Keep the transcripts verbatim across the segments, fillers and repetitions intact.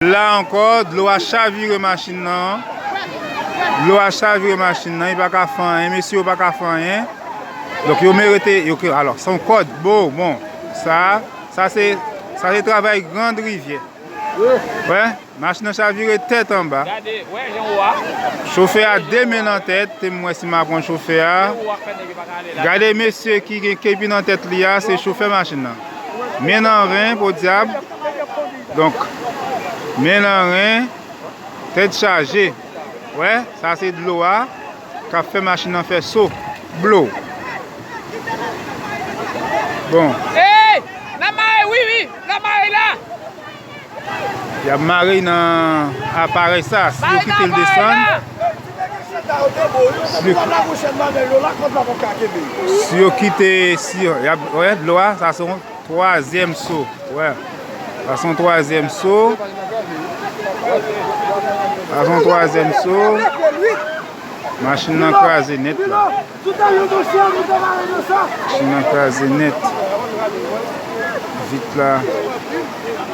La ankò, dlo a chavire machin nan. Dlo a chavire machin nan, li pa ka fè anyen, mesye yo pa ka fè anyen. Donk yo merite, yo ke, alò, se yon kòd, bon, bon, sa, sa se, sa se travay Grand Rivière. Wè, machin nan chavire tèt anba. Gade, wè jan ou a. Chofè a de men nan tèt, te m wè si m ap pran chofè a. Jan ou a fè nèg yo pa ka ale la. Gade mesye ki gen kepi nan tèt li a, se chofè machin nan. Men nan ren, podyab. Donk, men nan ren, tèt chaje. Wè, sa se dlo a k ap fè machin nan fè so. Blo. Bon. Ey! N ap mare, wi, wi! N ap mare la! Y ap mare nan aparèy sa. Si yo kite l desann, si yo, si yo kite, si yo, y ap, wè, dlo a, sa se yon twazyèm so. Wè. Sa se yon twazyèm so. Sa se yon twazyèm so. Machin nan kraze nèt la. Machin nan kraze nèt. Vit la.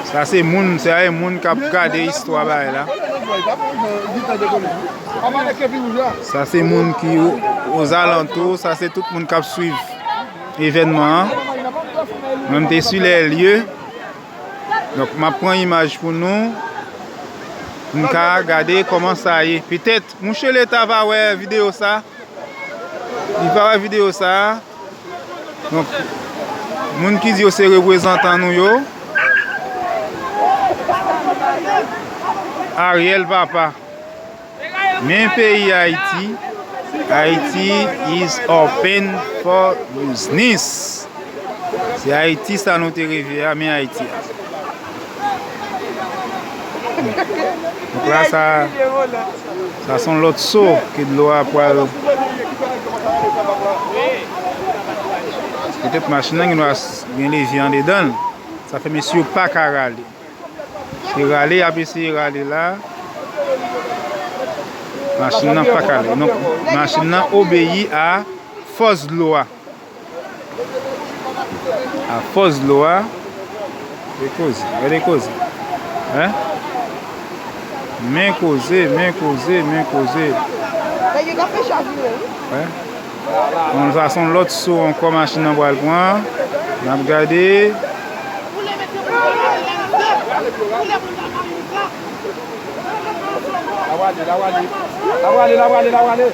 Sa se moun, se a moun k ap gade istwa bagay la. Sa se moun ki o, ozalantou, sa se tout moun k ap swiv evènman an. Mwen m te sou lè lye. Donk, m ap pran imaj pou nou. Pou n ka gade kòman sa ye. Petèt, mouche Leta va wè videyo sa. Li va wè videyo sa. Donk, moun ki di yo se reprezantan nou yo. Ariel Papa. Men peyi Ayiti, Haiti is open for business. Se Ayiti sa nou te reve a, men Ayiti a. Donk la, sa, sa se yon lòt so ke dlo a pral. Petèt machin nan gen dwa gen levye andedan l. Sa fè mesye yo pa ka rale. Se rale, y ap eseye rale la. Machin nan pa ka ale. Donk, machin nan obeyi a fòs dlo a. A fòs dlo a. E koze, gade koze. Hein? Men koze, men koze, men koze. Nèg yo kanpe chavire, wi. Hein? Bon, sa se yon lòt so ankò machin nan pral pran. N ap gade. L ap ale, l ap ale, l ap ale, l ap ale.